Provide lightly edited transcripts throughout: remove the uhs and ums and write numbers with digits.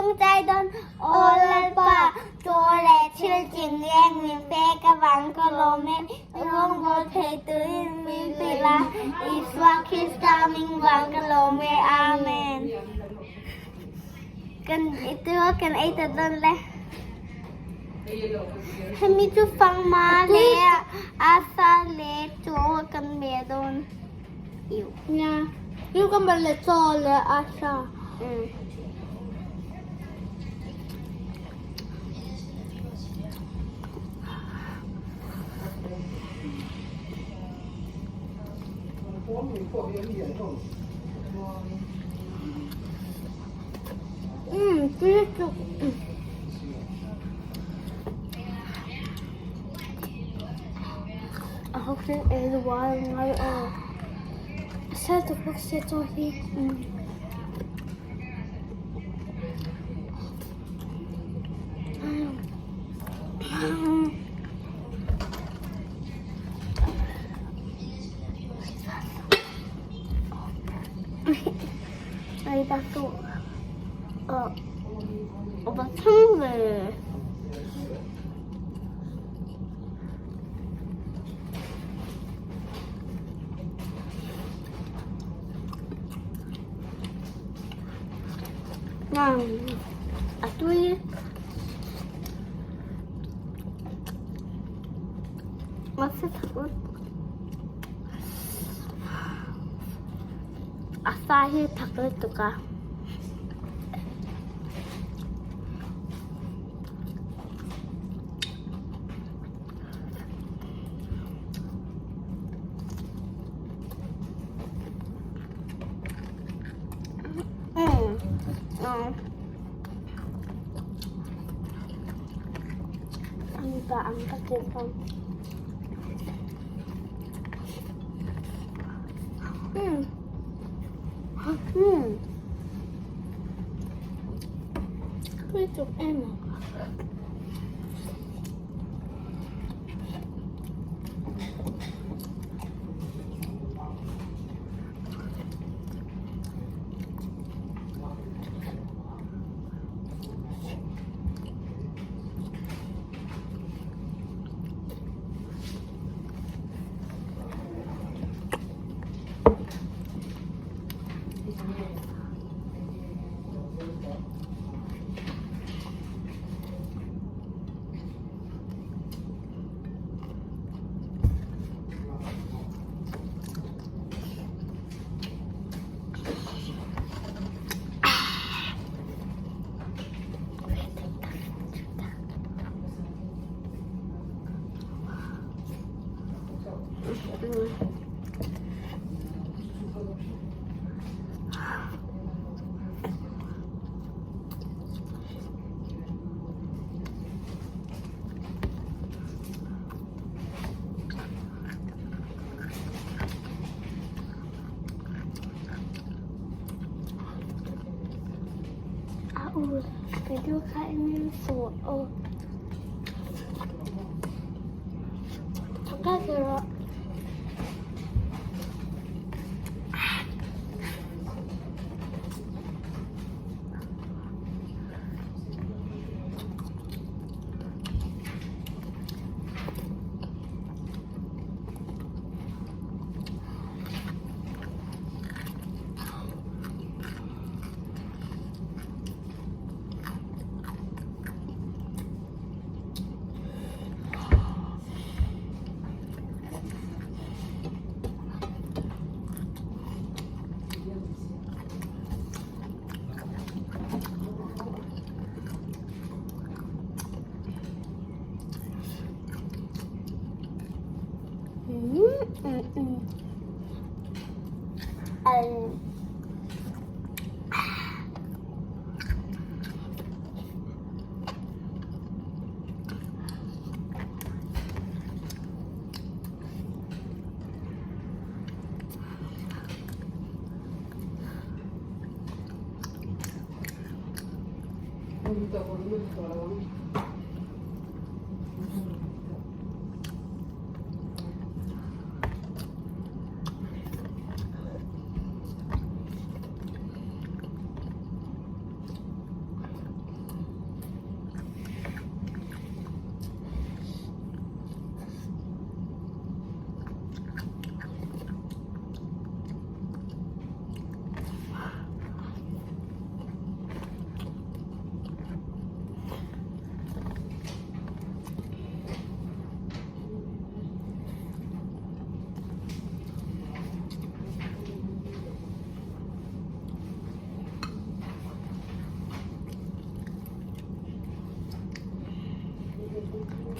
tawngtai dawn. Aw Lalpa, chaw leh thil tingleng min pek avang ka lawm e. I rawngbâwl thei turin min hrilh a, Isua Krista hming vang ka lawm e. Amen. Kan tura kan ei ta dawn le. Hemi chu fangma leh asa leh chaw kan meh dawn. Nia, cucumber leh chaw leh asa. Umm tui lutuk. A ho hring e luai ngai aw. A sel tuk bawk sia chaw hi. A va thang ve. A tui. A sa hi thak lutuk a. Mipa ang ka ti fam. Tui chuk em à. A u video kha in sawi aw. Ka rawh.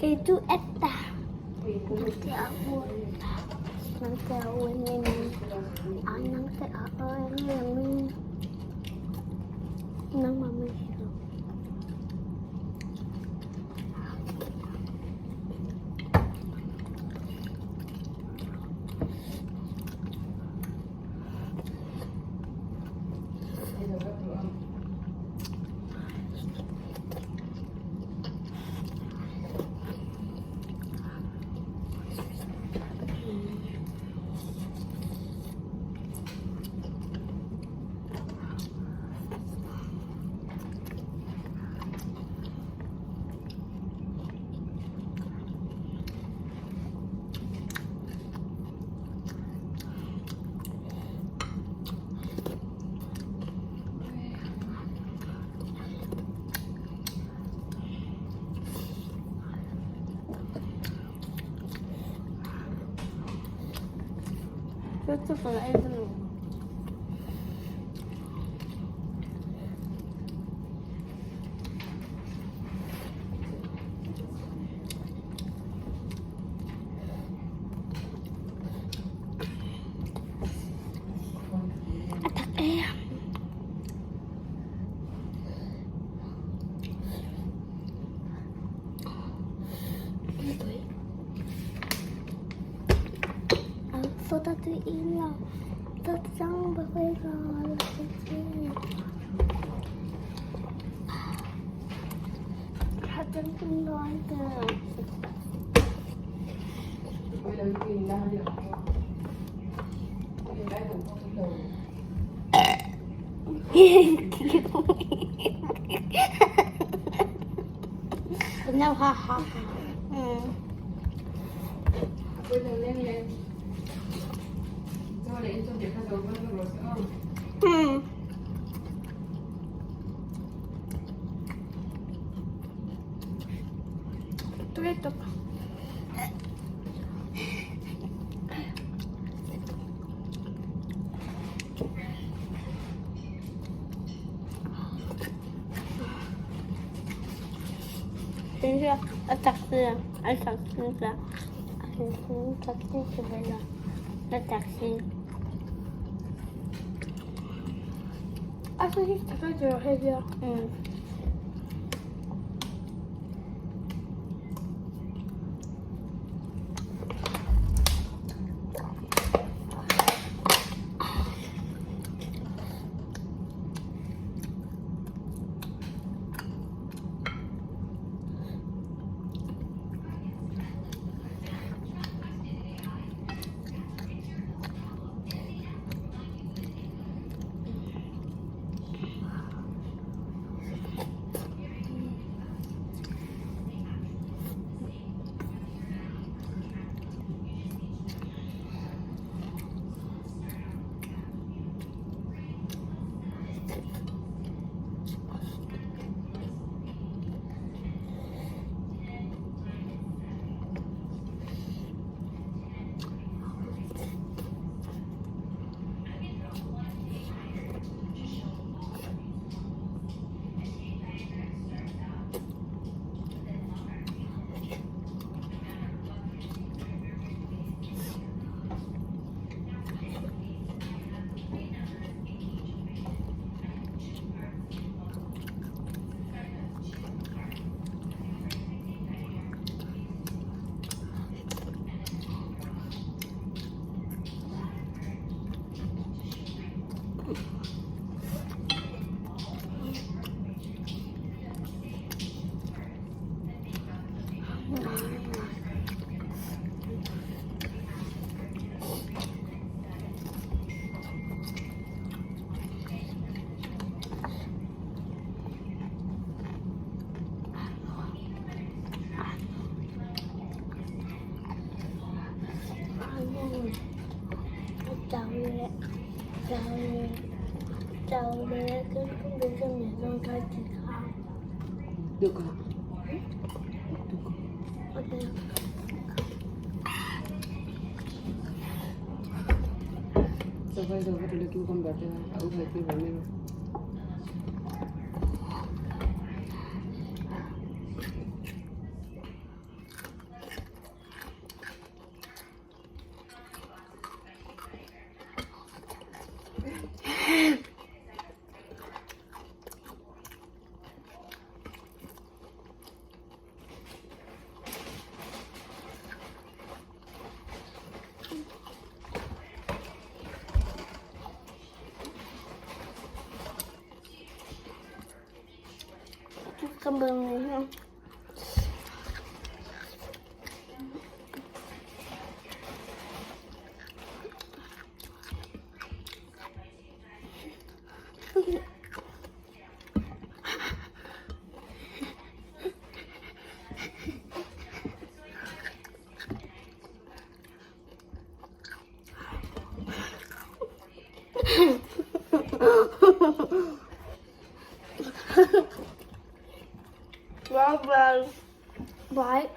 Kei chu etta nangte a awi nangte a awi nge a nangte a awi nge nangmah mai hi lo. A tak e. Soda tui in lo. 等一下，我打字，我打字的，打字怎么了？我打字。Ka bang ni hian. Bye bye. Bye.